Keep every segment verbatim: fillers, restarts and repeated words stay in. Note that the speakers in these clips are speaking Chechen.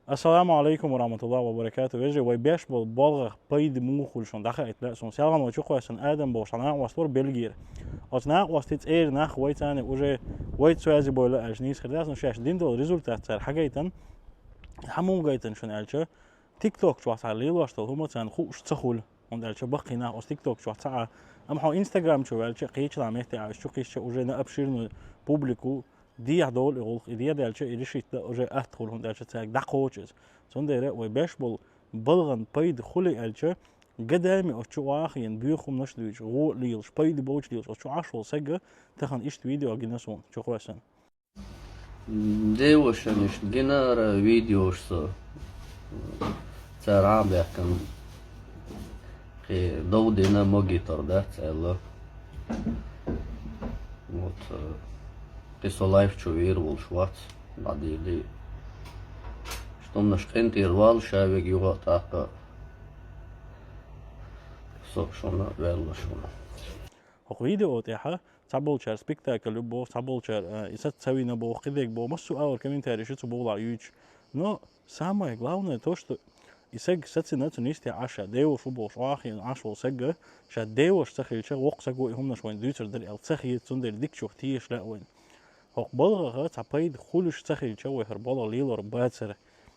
Ассаламу алейкум ва рахматуллахи ва баракату. Вежарий, вай беш болу болгӀах пайда муха хуьлу шуна дӀахаийта лаьа суна. Селхана вай чукхоьссина Адам бохуш цхьа накъост вара Бельгера. Оцу накъостий цӀера нах вай царна уже вай цоьзе бойла аьлча нийса хир дац, но шаьш дина долу результат цара хьагайтина, хьан муха гайтина шуна аьлча, тикток чохь цхьа лелош долу хӀума царна хууш ца хуьлу. ХӀунда аьлча баккхий нах оцу тикток чохь ца Ӏа. Амма хьо инстаграм чу ваьлча, кхечу нах метте Ӏа, шу кхечу уже на обширную публику дехьа долу и гӀуллакх, и дехьа даьлча, и решить дан уже атта хуьлу, хӀунда аьлча цаьрга дӀакхочу иза. Цундела вай беш болу балгӀан пайда хуьлий аьлча, гадайми оцу чу вахийна боьха хӀуманаш а дуьйцуш, гӀо а лелаш, пайда боцуш лелаш, оцу чу Ӏаш волу сага тахана иштта видео гина суна, чукхоьссина. Девошанаш гинара видеош со. Цара Ӏамбехкан кхин дов дина могитар дац аьлла. Вот, э, кхин со лайф чу вийр волуш вац, дӀадийли. Штомнаш къинтӀера вал, ша вега юха а тӀаккха со шуна ваьлла шуна. ХӀокху видео тӀехьа цхьаболчара спектакль ю боху, цхьаболчара, а, и саца ца вина боху, кхидерг боху, массо а агӀор комментарий шу цу боху ю. Но самое главное то, что и саг сацина цу нисте Ӏаша, девуш ву бохуш, охьахиъна Ӏаш волу сага, ша девуш ца хилча, воккха саго и хӀуманаш вайн дуьйцур дара аьлла ца хета, цундела дикачух теша лаьа вайн. ХӀокху балгӀаха цхьа пайда хуьлуш ца хилча, вай хӀара балгӀа лелор бацара.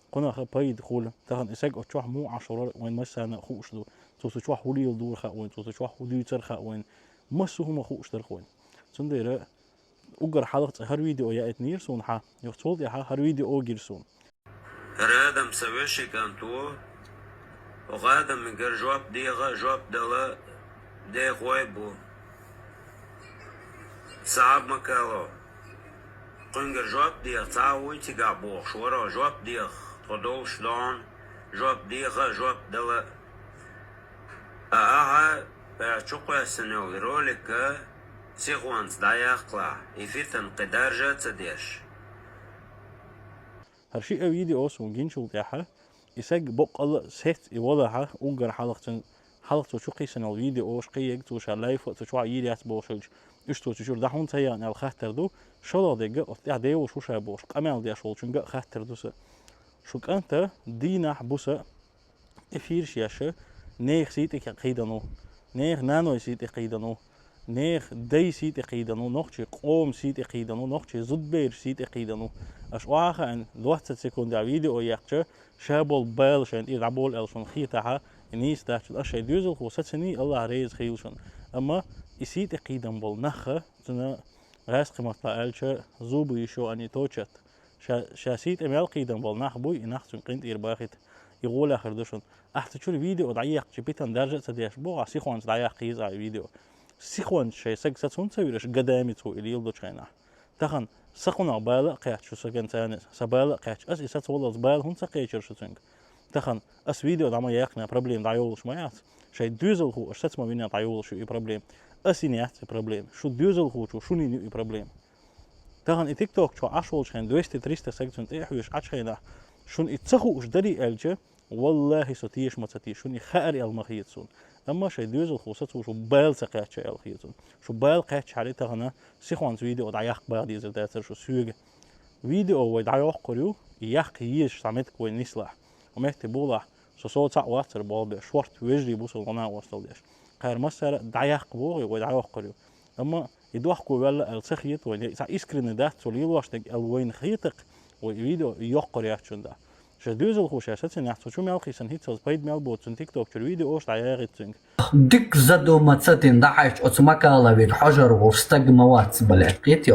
Кхунаха пайда хуьлу. Тахана и саг оцу чохь муха Ӏаш вара вайн массарна а хууш ду. Цо цу чохь хӀун леладора хаьа вайн, цо цу чохь хӀун дуьйцура хаьа вайн. Массо а хӀума хууш дара вайн. Цундела уггар хьалха цкъа хӀара видео яийтинера суна хьан, юха цул тӀаьхьа хӀара видео гира суна. ХӀара Адам сан вешин кӀант ву. ХӀокху Адамигара жоп деха а, жоп дала а дехой а бу. Сахьаб Макало, кхуьнгара жоп деха цхьа а вуй цигахь бохуш вара, жоп деха тхо долуш догӀна, жоп деха а, жоп дала а. А ахьа, ша чукхоьссина йолу ролика сихонца дӀаяккхалахь, и фитан кхин даржа а ца деш. ХӀара шиъ а видео суна гинчул тӀаьхьа, и саг боккъалла а сецца и валахьа, уггар хьалха цуьнан, хьалха цо чу кхийсина йолу видеош кхиъ ерг цо ша лайфа а цу чохь йийр яц бохуш хилча, уьш цо цу чуьра дӀа хӀунда ца яхна аьлла хаттар ду, шолгӀа дерг а оцу тӀехь девуш ву ша бохуш, къамел деш волчуьнга а хаттар ду сан. Шу кӀанта дийнахь буса эфирш еш, нехан сий тӀе кхийдина ву, нехан наной сий тӀе кхийдина ву, нехан дай сий тӀе кхийдина ву, нохчийн къоман сий тӀе кхийдина ву, нохчийн зудбераш сий тӀе кхийдина ву. Аша охьа а хаийна, двадцать секунд а видео яьккхича, ша болу бала шайна тӀера дӀаболу аьлла шуна хетахьа, и нийса дац шуна. Аша шайн доьзалхо сацийна, Аллах реза хуьлда шуна. Амма и сий тӀе кхийдина болу нахха, цуьнан гӀазкхийн маттахь аьлча, зубы ещё они точат. Ша, ша сий тӀе мел кхийдина болу нах буй, и нах цуьнан къинтӀера бахийта, и гӀолехь хир ду шуна. Ахьа цу чуьра видео дӀаеккхича, питана даржа а ца деш боху, ахьа сихонца дӀаяккха еза а видео. Сихонца шайн саг сацийна ца вира аша гадамица ву и леладечу хенахь. Тахана сан кхунах бала а кхаьчча шу сагана царна, сан бала а кхаьчча, аса и сацваллалц бала хӀунда ца кхечира шу цуьнга? Тахана аса видео дӀа ма яьккхина, проблема дӀайолуш ма яц. Шайн доьзалхо аша саца ма вина дӀайолуш ю и проблема. Аса йина яц и проблема. Шу доьзалхочо шуна йина ю и проблема. Тахана и тикток чохь Ӏаш волчу хенахь двести-триста саг цуьнан тӀе а хьоьжуш Ӏачу хенахь, шуна и ца хууш дарий аьлча, валлахӀи, со теша ма ца те, шуна и хаьара аьлла ма хета суна. Амма шайн доьзалхо сацо шу бала ца кхаьчча аьлла хета суна. Шу бала кхаьччахьара тахана сихонца видео дӀаяккха баха дезар дацара шу соьга. Видео вай дӀайоккхур ю, и яккха езаш цхьа меттиг вай нислахь. Хьо метте бохалахь, со, со цхьаъ вацара болх беш, шорта вежарий бу со гӀо накъостал деш. Кхара массара а дӀаяккха бохий, вай дӀайоккхур ю. Амма и дохко ваьлла аьлла ца хета вайна, я и цхьа искренне дац цо лелош дерг аьлла вайна хета-кх, вай и видео йоккхур яц шуна дӀа. Шайн доьзалхо ша сацийна яц, цо чу мел кхийсина хӀинццалц пайда мел боцу цуьнан тикток чуьра видеош дӀаяхийта цуьнга. Дика задуматься дина дӀахьаьжча оцу Макаловига хьожар волу стаг ма вац, блядь, кхетий?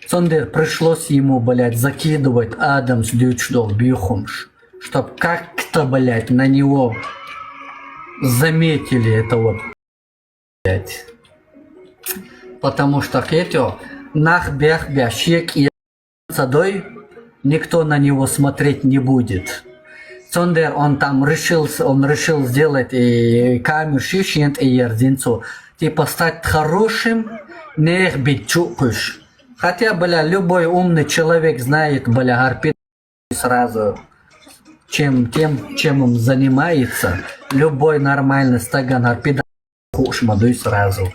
Цундела пришлось ему, блядь, закидывать Адамс дуьйцуш долу боьха хӀумаш, чтоб как-то, блядь, на него заметили это вот, блядь. Потому что, кхетий, нах бех беш, шен кӀел ца дой, никто на него смотреть не будет. Цундела он там решил, он решил сделать и камеру ши шен тӀе ерзина цо. Типа стать хорошим, нехан бен чу а кхуьйсуш. Хотя, бля, любой умный человек знает, бля, хӀара пи-, сразу, чем, тем, чем он занимается. Любой нормальный стаган хӀара пи-, хууш ма дуй сразу.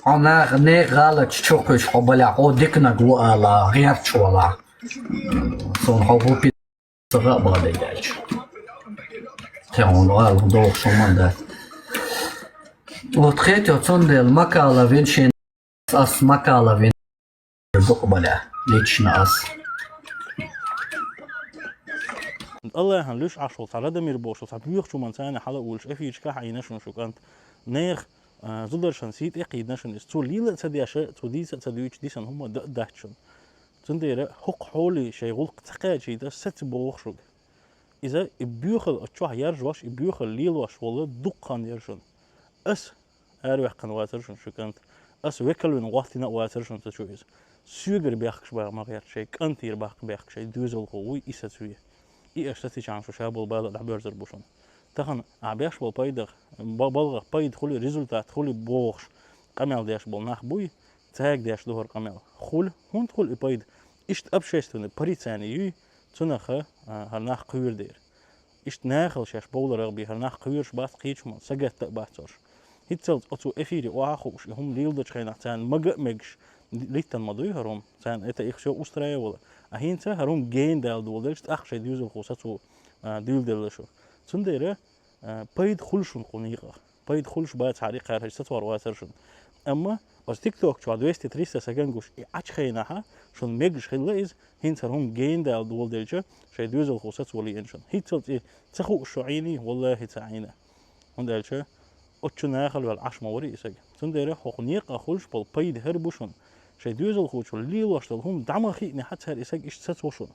Хьо нах, нехан гӀалат чу кхуьйсуш хьо, бля, хьо диканиг ву ала, гӀерташ вала. Сон хьо хӀу пи-, ца хаъ бахьа дайдаьлча. Тхье хьуна гӀала дохуш хӀума дац. Вот хетё, цундела Макаловин шен, ас Макаловин дукъ бале, лично ас. Аллахьан луьш Ӏаш волу цхьа Радомир бохуш, цхьа боьхачу хӀуманца царна хьала а волуш, эфирчу кахь Ӏийна шуна шу кӀант. Нехан, а, зударшан сий тӀе а кхийдина шуна иза. Цо лела а ца деш, цо дийца а ца дуьйцуш, дисина хӀума дан а дац шуна. Цундела хӀокху хьоле шайн гӀуллакх ца кхачийта, саца боху шуьга. Иза и боьхалла оцу чохь яржош, и боьхалла лелош волу дуккха хан яра шуна. Ас араваьккхина вацара шуна шу кӀант. Ас векал вина гӀоттина а вацара шуна цу чу иза. Соьгара бехкаш баха ма гӀерта, шайн кӀантера баккха бехкаш, шайн доьзалхо вуй и сацаве. И аш сацийчхьана шу ша болу бала а дӀабоьрзур бу шуна. Тахана ахь беш болу пайдах, ба-, балгӀах пайда хуьлий, результат хуьлий бохуш, къамел деш болу нах буй, цаьрга деш ду хӀара къамел. Хуьлу, хӀунда хуьлу и пайда? Иштта общественный порицание юй, цунах, а, хӀара нах кхоьру дера. Иштта нахала шаьш бовларах бен хӀара нах кхоьруш бац, кхечу хӀуманна сагатта а бац цо шу. ХӀинццалц оцу эфире охьа а хууш, и хӀума леладечу хенахь царна мага а мегаш, литтан ма дуй хӀара хӀума, царна это их всё устраивало. А хӀинца хӀара хӀума гена дала доладелча, тӀаккха шайн доьзалхо сацо, а, дуьйладелла шу. Цундела, а, пайда хуьлу шуна кху некъах. Пайда хуьлуш бацахьара, и кхаьрхьа сацор вацара шуна. Амма оцу TikTok чохь двести-триста саган гуш и Ӏачу хенахьа, шуна мегаш хилла иза, хӀинца хӀара хӀума гена дала доладелча, шайн доьзалхо сацо лиъна шуна. ХӀинццалц и ца хууш шу Ӏийний, валлахӀи, ца Ӏийна. ХӀунда аьлча оцу чу нахала ваьлла Ӏаш ма вара и саг. Цундела хӀокху некъа хуьлуш болу пайда хӀара бу шуна. Шайн доьзалхочо лелош долу хӀума дӀа ма хиънехь а цара и саг иштта сацо шуна.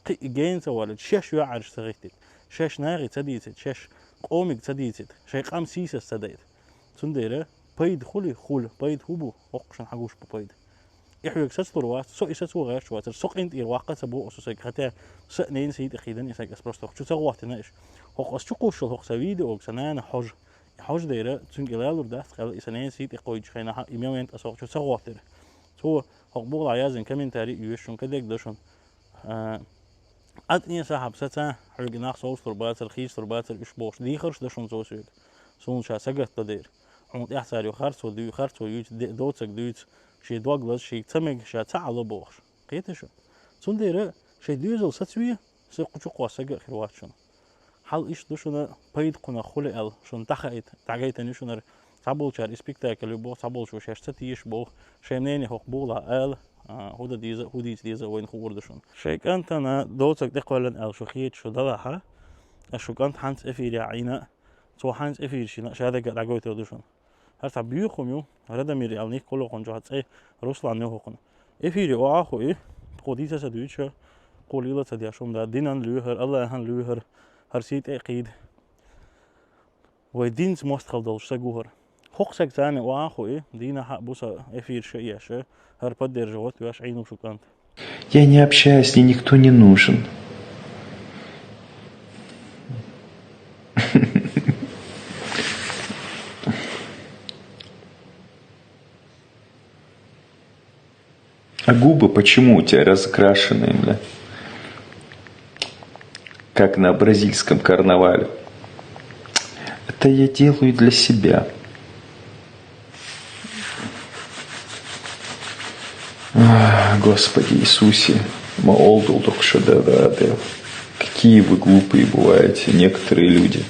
Кхин а гена ца валийта, шаьш йоӀарш ца хӀиттийта, шаьш нахе ца дийцийта, шаьш къомиг ца дийцийта, шайн къам сийсаз ца дайта. Цундела пайда хуьлий, хуьлу, пайда хӀун бу, хӀокху шуна хьан гуш бу пайда. И хьоьга сацалур вац, со и сацо гӀерташ вацара, со къинтӀера ваккха ца боху со сайга, хӀета сан ненан сий тӀе кхийдина и сайга, ас просто хӀокху чу ца гӀоттина иш. ХӀокху ас чу кхуссуш йолу хӀокху сан видеога сан нана хьожа. И хьожа дера цуьнга и лалур дац, кхел и сан ненан сий тӀе кхойдучу хенахь, и момент ас хӀокху чу ца гӀоттира. Цо хӀокху бухахь яздина комментарий а йоьшу шуна, кадег до шуна. А, Ӏа тӀе сахьаб саца, хьоьга нах совцалур бацара, хийцалур бацара уьш бохуш, дехарш до шуна цо соьга. Суна ша сагатдо дера. Хьуна тӀехь цара ю харцо дуьйцу, харцо юьйцу, де-, доцаг дуьйцу, шен дог лаза, шега ца мега, ша ца Ӏало бохуш. Кхета шу? Цундела шайн доьзал сацаве, сан кху чу кхосса сага а хир вац шуна. Хьал иштта ду шуна пайда кхунах хуьлу аьлла, шуна дӀахаийта, дӀагайтина ю шуна хӀара. Цхьаболчара и спектакль ю боху, цхьаболчо шаьш ца тешаш боху, шайн мнение хӀокху бухахь ала, а, хӀун дан деза а, хӀун дийца деза а вайна хуур ду шуна. Шайн кӀантана доцаг тӀекхоьллина аьлла шу хеташ шу далахь, ас шу кӀант хьанца эфире Ӏийна а, цо хьанца эфираш йина а ша дага а дӀагойтур ду шуна. ХӀара цхьа боьха хӀума ю, Радомир аьлла никкха а хӀокхуьнан чохь цӀе, Руслан ю хӀокхуьнан. Эфире охьа а хуий, тхо дийца а ца дуьйцуш, кхо лела а ца деш хӀума дац, динан лоьхар, Аллахьан лоьхар, хӀара сий тӀе а кхийда. Вай динца мостагӀалла долуш саг ву хӀара. ХӀокху саг царна охьа а хуий, дийнахь а, буса эфираш а еш, хӀара поддерживать веш Ӏийна ву шу кӀант. Я не общаюсь, мне никто не нужен. А губы почему у тебя разукрашенные, бля? Как на бразильском карнавале. Это я делаю для себя. Ах, Господи Иисусе, ма олдул доккха шу да, да, да. Какие вы глупые бываете, некоторые люди.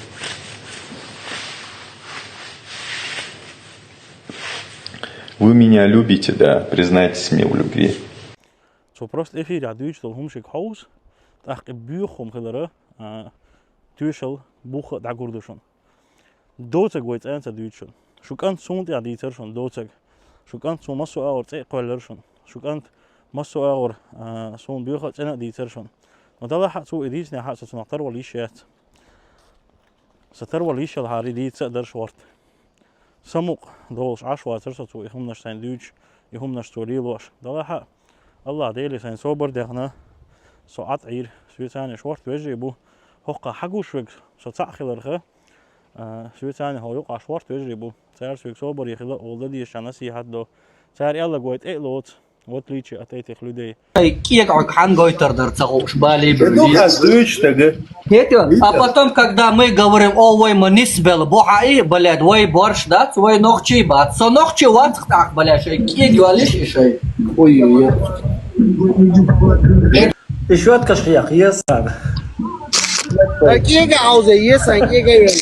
Вы меня любите, да, признайтесь мне в любви. Цо просто эфирехь дуьйцуш долу хӀума шуьга хьовса, тӀаккха и боьха хӀума хилара, а, тоьшалла, бух а дӀагур ду шуна. Доцаг вай цӀенца дуьйцу шуна. Шу кӀант суна тӀехь дийцара шуна доцаг. Шу кӀант суна массо а агӀор цӀе а кхоьллира шуна. Шу кӀант массо а агӀор, а, суна боьха а цӀена а дийцара шуна. Но далахь а цо и дийцинехь а со цунах тарвала йиш яц. Сан тарвала йиш ялахьара и дийца а дара шорта. Самукъа долуш Ӏаш вацара со цо и хӀуманаш сайна дуьйцуш, и хӀуманаш цо лелош. Далахь а, Аллахь Деле сайна собар дехна, со Ӏад Ӏийра, соьца а шорта вежарий бу. ХӀокхахь хьан гуш верг со цхьаъ хиларх, а, соьца а хьо юкъахь шорта вежарий бу. Цара соьга собаре хила а, олу дан дезаш насихьат до. Цара аьлларг вай тӀе а лоцу. В отличие от этих людей. Ай, кӀега Ӏуьг хьан гойтар дара ца хууш, балий бевлий. Ду хас дуьйцу стага. Хетий? А потом, когда мы говорим, о, вай ма нисбелла бу хьаий, блядь, вай борш дац, вай нохчий бац. Со нохчий вац тӀаккха, блядь, шай кӀега йоллиш и шай. Ой-ой-ой. И щёткаш хьекха, есан. Сан кӀега Ӏовза, есан кӀега йола.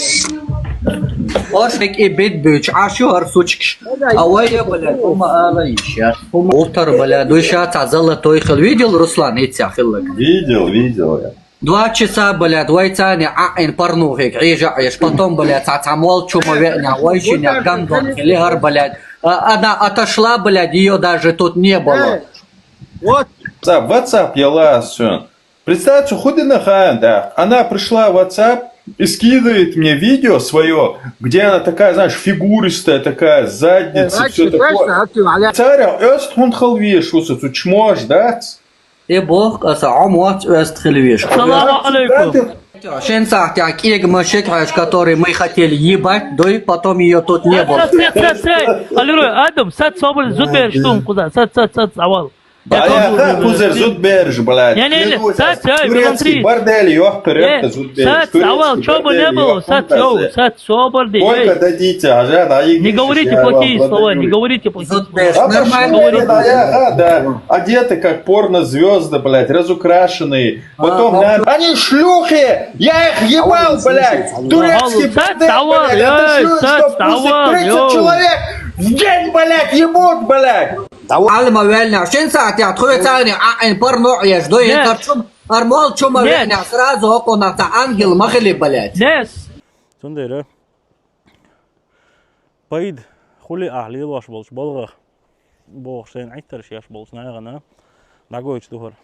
Оршник и бит буьйчу, Ӏаш ю хӀара сучкаш. А вай я, блядь, хӀума ала йиш яц. ХӀума утар, блядь, дуй ша цхьа золотой хила. Видел, Руслан, иццехь хилларг? Видел, видел я. Два часа, блядь, вай царна ӀаьӀина порнухе Ӏийжа Ӏеш. Потом, блядь, цхьа, цхьа молча хӀума веанехь, вай шиннех гандон хили хӀара, блядь. А, она отошла, блядь, её даже тут не было. Вот. WhatsApp, WhatsApp яла ас цуьнан. Представь, цу хӀу дина хаан, да. Она пришла в WhatsApp и скидывает мне видео своё, где она такая, знаешь, фигуристая такая, с задницей, всё такое. Царя, оьст хӀунда хила везаш ву со, цу чмож дац? И боху аса, Ӏо моц оьст хила везаш. Салам алейкум. Шен сахьтехь кӀега машек хьаьжа, который мы хотели ебать, дуй, потом её тут не было. Сац, сац, сац, сац. Алло, Адам, сац, собар, зудбераш тун кхуза. Сац, сац, сац, авал. Ая, ха, кхузара зудбераш, блядь. Не, не, не, сац, ай, турецкий бордель, ёхпер, ёхпер, зудбераш. Сац, авал, чё бы не было, сац, йоу, сац, собар ди. Койка дадите, а жан, а не говорите плохие слова, не говорите плохие слова. Зудбераш, нормально. Говорите. Да, да. Одеты как порнозвёзды, блядь, разукрашенные. Потом, а, да, они шлюхи! Я их ебал, блядь! Турецкий бордель, блядь! Это шлюхи, что в Турции тридцать человек в день, блядь, ебут, блядь! Алма вельна, шен сахьтехь тхоьца а ӀаьӀина порно Ӏеш, дуй, хӀара чу, хӀара молча хӀума веанехь, сразу хӀокхунах цхьа ангел ма хили, блядь. Цундела пайда хуьлий ахь лелош болчу балгӀах бохуш, шайна Ӏиттарш еш болчу нахана дӀагойтуш ду хӀара.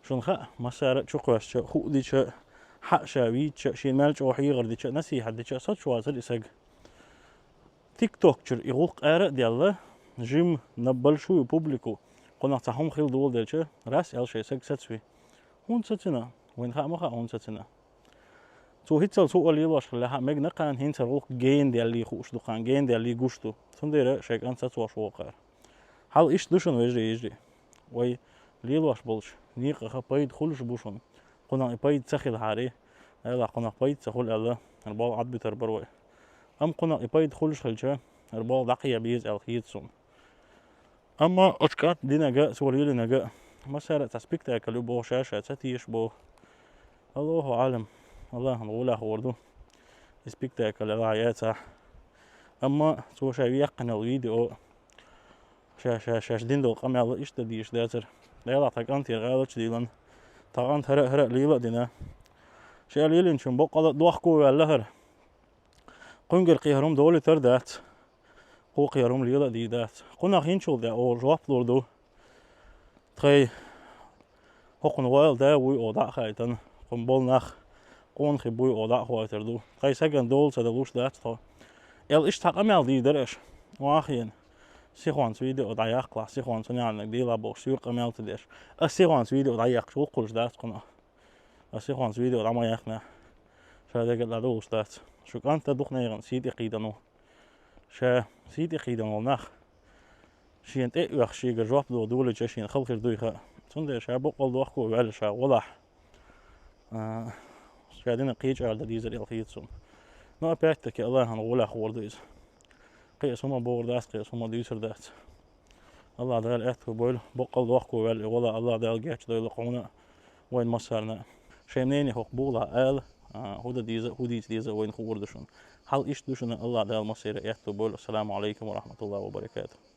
Шуна хаьа, массара а чукхоьссича, хӀуъа дича, хьаа ша вийча, шена мел чӀогӀа хьехар дича, насихьат дича, соцуш вацара и саг. ТикТок чуьра и гӀуллакх ара а даьлла, жим на большую публику, кхунах цхьа хӀума хила доладелча, раз аьлла шайн саг сацвий. ХӀунда сацина? Вайна хаа ма хаьа, хӀунда сацина. Цо хӀинццалц хӀуъа лелош хилла, хьан мегна кхана хӀинца гӀуллакх гена даьллий хууш ду, кхана гена даьллий гуш ду. Цундела шайн кӀант сацош вокхара. Хьал иштта ду шуна, вежарий, йижарий. Вай лелош болчу некъаха пайда хуьлуш бу шуна. Кхунах и пайда ца хилахьара, Дала кхунах пайда ца хуьлу аьлла, хӀара болх Ӏадбитар бара вай. Амма кхунах и пайда хуьлуш хилча, хӀара болх дӀакхаба беза аьлла хета суна. Амма оцу кӀант динарг а, цо лелийнарг а, массара а цхьа спектакль ю боху, ша-ша ца тешаш боху. Аллаху Ӏалам, Аллахьан гӀолехь хуур ду, и спектакль ялахь яцахь. Амма цо ша веккхина йолу видео, ша-ша шаьш дина долу къамел иштта дийш дацара. Делахь тхан кӀантера гӀалат а дийлина, тхан кӀант хӀара а, хӀара а лела а дина. Ша лелийначун боккъала а дохко ваьлла хӀара. Кхуьнгара кхин хӀара хӀума долуьйтур дац. Кхо кхин хӀара хӀума лела а дийр дац. Кхунах хӀинцачул тӀаьхьа оха жоп лур ду. Тхайн хӀокхуьнан вала да вуй оха дӀа а хаийтина, кхуьнан болу нах къонахий буй оха дӀа а хоуьйтур ду. Тхайн сагана дола ца далуш дац тхо. Аьлла иштта цхьа къамел дийр дара аша. Вахийна. Сихонца видео дӀаяккхалахь, сихонца ненниг дийла бохуш, соьга къамел ца деш. Аса сихонца видео дӀаяккхаш, вукхуьлуш дац кхунах. Аса сихонца видео дӀа ма яьккхинехь. Ша дагара дӀадолуш дац. Шу кӀанта дукха нехан сий тӀе кхийдина ву. Ша сий тӀе кхийдина волу нах шена тӀе а оьхуш, шегара жоп ло долийча, шена хала хир дуй хаьа. Цундела ша боккъал дохко ваьлла ша гӀолахь. А, ша дина кхечӀара дан дийзар аьлла хета суна. Но опять-таки Аллахьан гӀолехь хуур ду иза. Кхин а хӀума бохур дац, кхин а хӀума дуьйцур дац. Аллах Дала аьтто бойла, боккъал дохко ваьлла и гӀолахь, Аллах Дала гечдойла хьуна а, вайна массарна а. Шайн мнение хӀокху бухахь ала, а, хӀун дан деза а, хӀун дийца деза а вайна хуур ду шуна. Хьал иштта ду шуна, Аллах Дала массеран а аьтто бойла. Ассаламу Ӏалайкум ва рахьматуллахӀи ва баракатухӀ.